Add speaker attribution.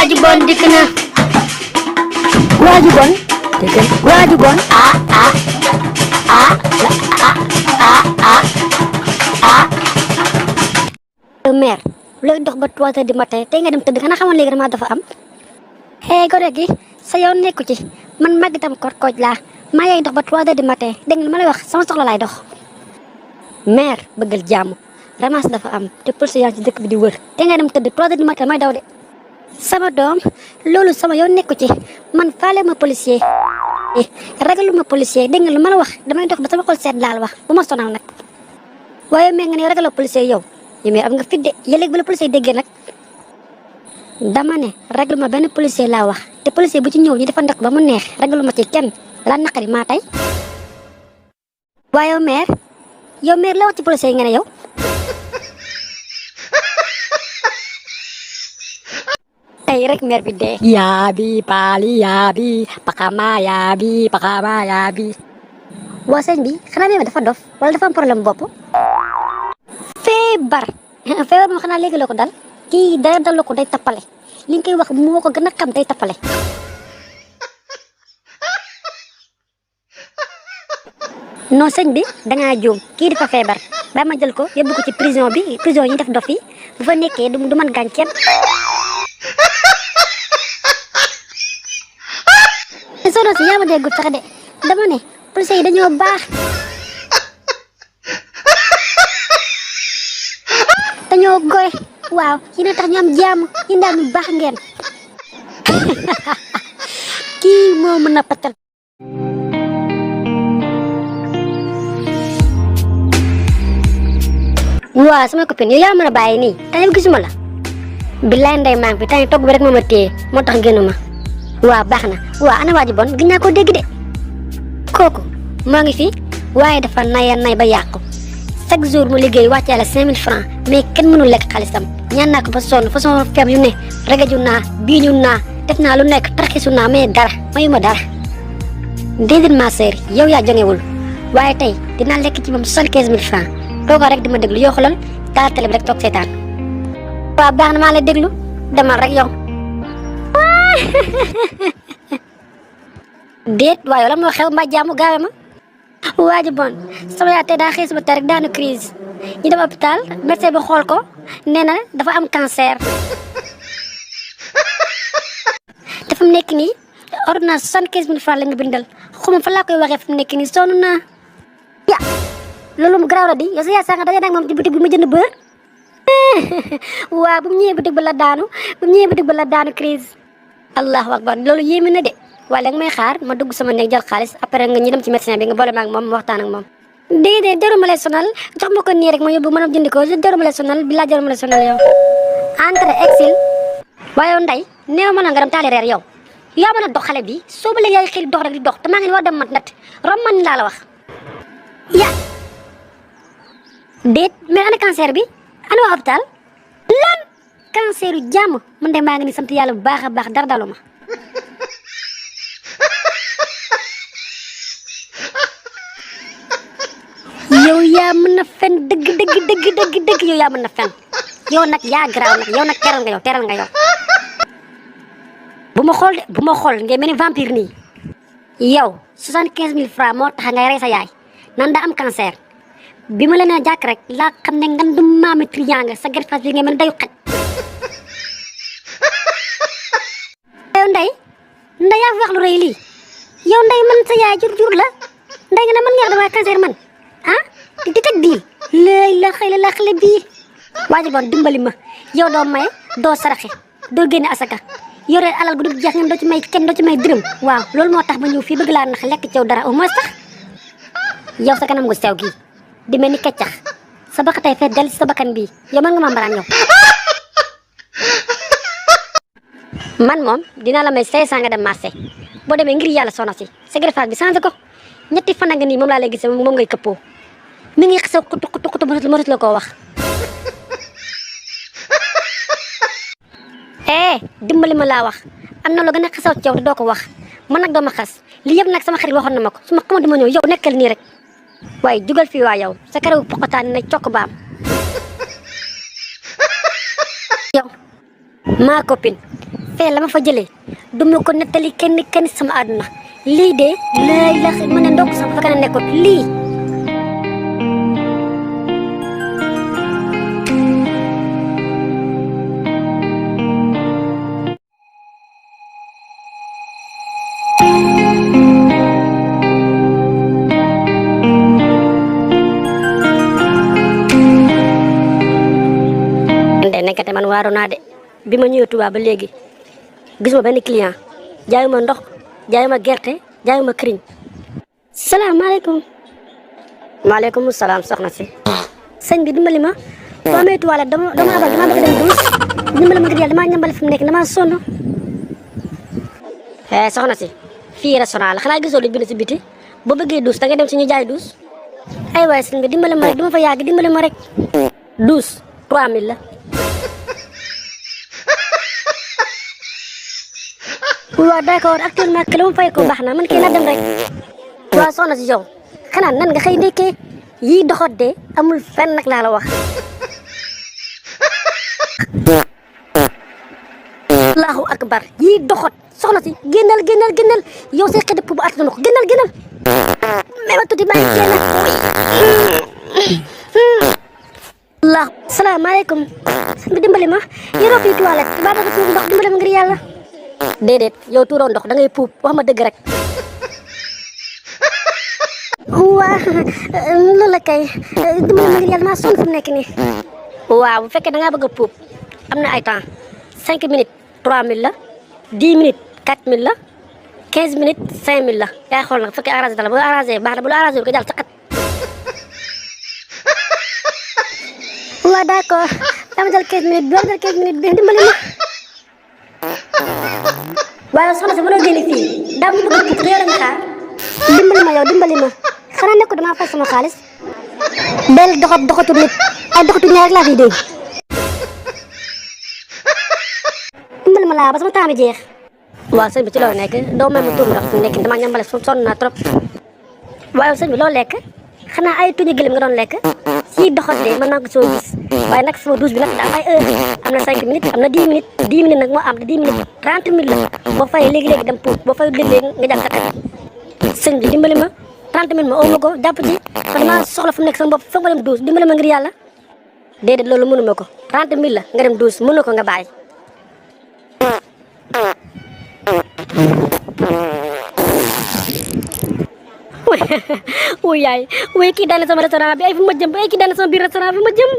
Speaker 1: waaju bon dikk na.
Speaker 2: waaju bon dégg nga waaju bon mère looy dox ba 3 heures du matin tey nga dem tëdd xanaa xamoon léegi dafa am gone gi sa yoon nekku ci man màgg tam korkooj laa maa yaay dox ba 3 heures du matin dégg nga li ma lay wax sama soxla laay dox mère bëggal jàmm ramas dafa am te police yaa ci dëkk bi di wër tey nga dem tëdd 3 heures du matin may daw de sama doom loolu sama yoon nekku ci man faale ma policier ragalu ma policier dégg nga lu ma la wax damay dox ba sama xol seet laal wax bu ma sonal nag waaye mais nga ne ragaloo policier yow mais am nga fit de yëleeg ba la policier déggee nag dama ne ragalu ma benn policier laa wax te policier bu ci ñëw ñu dafa ndok ba mu neex ragalu ma ci kenn la naqari maa tey waaye yow mère la wax ci policier yi nga ne yow tey rek mère bi dee yaabi paali yaabi pakama yaabi waa sëñ bi xanaa nee dafa dof wala dafa am problème bopp feebar moom xanaa léegi la ko dal kii dara daloo ko day tappale li nga koy wax moo ko gën a xam day tappale non sëñ bi dangaa juum kii dafa feebar ba ma jël ko yóbbu ko ci prison yi ñu def dof yi bu fa nekkee du mën gaañ kenn sono si yaa ma déggut sax de dama ne police yi dañoo baax dañoo goy waaw yéen a tax ñu am jàmm yéen daal ñu baax ngeen kii moo mën a patal waaw sama copine yow yaa mën a bàyyi nii tey gisuma la billaay ndey maa ngi fi tey togg bi rek moo ma téye moo tax génnuma waaw baax na waaw ana waa ji bon gis naa ko dégg de kooku moo ngi fi waaye dafa nay ba yàqu chaque jour mu liggéey wàccee la 5000 francs mais kenn mënul lekk xaalisam ñaan naa ko ba sonn façon feem yu ne regaju naa biiñu naa def naa lu nekk tarxisu naa mais dara mayuma dara déedéet ma sœur yow yaa jongewul waaye tey dinaa lekk ci moom 75000 francs tooga rek di ma déglu yoo xoolal taal télé bi rek toog seetaan waaw baax na maa lay déglu demal rek yow déet waaye la moo xew mbaa jaamu gaawe ma waa ji bon sama yaay tey daa xëy suba tey rek daanu crise ñu dem hôpital médecin bi xool ko nee na dafa am cancer te fu mu nekk nii ordonnance 75000 francs la nga bindal xuma fa laa koy waxee fu mu nekk nii sonn naa ya loolu mu garaaw la di yow sa yaay sànq daje nag moom ci boutique bi ma jënd beurre waaw bu mu ñëwee boutique ba la daanu crise allahu akbar loolu yéeme na de waaye léegi may xaar ma dugg sama néeg jël xaalis après nga ñu dem ci médecin bi nga boole ma ak moom waxtaan ak moom déedéet jarul ma lay sonal jox ma ko nii rek ma yóbbu mën a jënd ko jarul ma lay sonal bilaa jarul ma lay sonal yow entre exil waaye yow nday néew ma na nga dem taali reer yow yaa mën a dox xale bi soo ba léegi yaay xëy dox rek di dox te maa ngi war dem mat nat rom man laa la wax ya déet mais ana cancer bi ana waa hôpital lan cancer yu jàmm man de maa ngi ni sant yàlla bu baax a baax dara dalu ma yow yaa mën na fen dëgg yow yaa mën na fen yow nag yaa garaaw nag yow nag teral nga yow bu ma xool ngay mel ni vampire nii yow 75000 francs moo tax ngay rey sa yaay nan daa am cancer bi ma la nee jàkk rek laa xam ne nga du maami triangle sa greffage bi ngay mel ni dayu xaj yow ndey yaa fi wax lu rëy lii yow ndey man sa yaay jur la ndey nga ne man nga wax dama cancer man ah di teg diil léegi la xale bii waa ji bon dimbali ma yow doo maye doo saraxe doo génne asaka yore alal gu dul jeex ngeen doo ci may kenn doo ci may dërëm waaw loolu moo tax ma ñëw fii bëgg laa nax lekk ci yow dara au moins sax yow sa kanam gu sew gii di mel ni keccax sa bakka tey fee del ci sa bakkan bii yow mën nga ma mbaraan yow man moom dinaa la may 500 nga dem marché boo demee ngir yàlla soxna si sa greffage bi changé ko ñetti fan nga nii moom laa lay gisee moom ngay këppoo mi ngi xew xutu mënut la koo wax dimbali ma laa wax am na lu gën a xesaw ci yow te doo ko wax man nag doo ma xas li yëpp nag sama xarit waxoon na ma ko su ma xamante ma ñëw yow nekkal nii rek waaye jugal fii waa yow sa karaw poqotaan na cokk baam yow ma copine fekkee la ma fa jëlee du ma ko nettali kenn sama àdduna lii de lay la mën a ndokk sax bu fekkee ne nekkut lii. nekkate man waaru naa de bi ma ñëwee Touba ba léegi gisuma benn client jaayuma ndox jaayuma gerte jaayuma këriñ. salaamaaleykum. maaleykum salaam soxna si. sëñ bi dimbali ma boo amee toilette dama bëgg dem douche dimbali ma ngir yàlla damaa ñambale fi mu nekk damaa sonn. soxna si fii restaurant la xanaa gisoo lu bind si biti boo bëggee douche da ngay dem si ñu jaay douche. ay waay sëñ bi dimbali ma rek duma fa yàgg dimbali ma rek. douche 3000 la. waaw d'accord actuellement que la ma fay ko baax na man kii na dem rek. waaw soxna si yow xanaa nan nga xëy ndekkee yii doxat de amul fenn nag laa la wax. allahu akbar yii doxat soxna si génnal yow say xëy bu at na ko génnal. mais ba tuuti maa ngi génn. allah salaamaaleykum. sëñ bi dimbali ma yoroo fii toilette ba dafa tuur ndox dimbali ma ngir yàlla. déedéet yow tuuroo ndox da ngay puub wax ma dëgg rek. waa loolu la kay dimbali ma ngir yàlla maa sonn fu mu nekk nii. waaw bu fekkee da ngaa bëgg a puub am na ay temps 5 minutes 3000 la 10 minutes 4000 la 15 minutes 5000 la yaay xool nag bu fekkee arrangé dala bu arrangé baax na bu la arrangé ko jàll caqat. waaw d'accord dama jël 15 minutes bi dama jël 15 minutes bi dimbali ma. waaye soxna si mënoo génne fii daa mu bëgg a réer nga xaar. dimbali ma yow dimbali ma xanaa nekkul damaa fay sama xaalis. del doxatu nit ay doxatu ñaar rek laa fiy dégg. dimbali ma laa ba sama temps bi jeex. waaw sëñ bi ci loolu nekk doo may ma tuur ndox fi mu nekk damaa ñambale sonn naa trop. waaye sëñ bi loo lekk xanaa ay tuñu gëlëm nga doon lekk si doxat de man maa ngi ko soo gis waaye nag sama douche bi nag daa am ay heure am na 5 minutes am na 10 minutes 10 minutes nag moo am 10 minutes 30 minutes la boo fayee léegi dem pour boo fayee léegi nga jàpp sa sëñ bi dimbali ma 30 minutes ma oo ma ko jàpp ci man damaa soxla fu mu nekk sama bopp foog nga dem douche dimbali ma ngir yàlla. déedéet loolu mënu ma ko 30 minutes la nga dem douche mënu ko nga bàyyi. wuy yaay wuy kii daane sama restaurant bi ay fu ma jëm ay kii daane sama biir restaurant bi ma jëm.